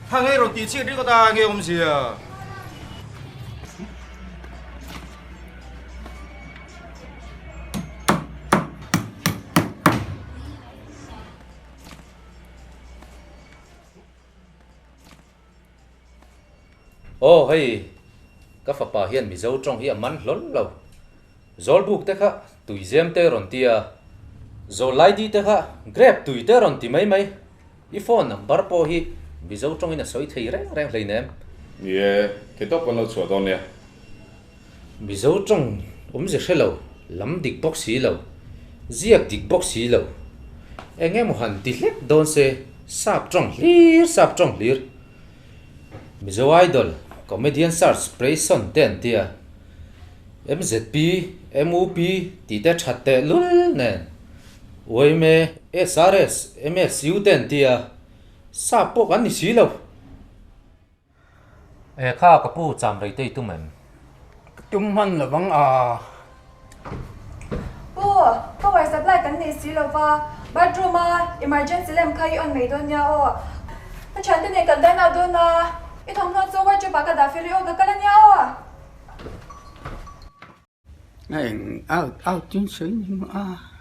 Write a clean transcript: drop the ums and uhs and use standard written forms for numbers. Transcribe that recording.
Kha ngei rawn tih chhiat ringawt a, nge awmzia? Aw hei, ka fapa hian Mizo tawng hi a man hlawl lo. Zawlbuk te kha tuizem te rawn ti a, Zawlaidi te kha grape tui te rawn ti mai mai. I phone number pawh hi Mizo tawngin a sawi thei reng reng hleinem. Ni e, thei tawp kan lo chhuah dawn nia. Mizo tawng awmze hre lo, lam dik bawk si lo, ziak dik bawk si lo. Eng emaw han ti hlek dawn se, sap tawng hlir, sap tawng hlir. Mizo Idol, Comedian Search Prayson te an tia. MZP, MUP tih te that teh lul nen. Uaime, SRS, MSU te an tia. Sap pawh kan ni si lo. E kha ka pu cham rei te i tum em? Ka tum hman lo vang a. Pu, power supply kan nei si lo va, bathroom a emergency lamp kha i on mai dawn nia aw. Ka thiante nen kan dine out dawn a, i thawmhnaw chu wardrobe ah ka dah fel i aw, ka kal ania aw. A eng out out in sawi ni maw a.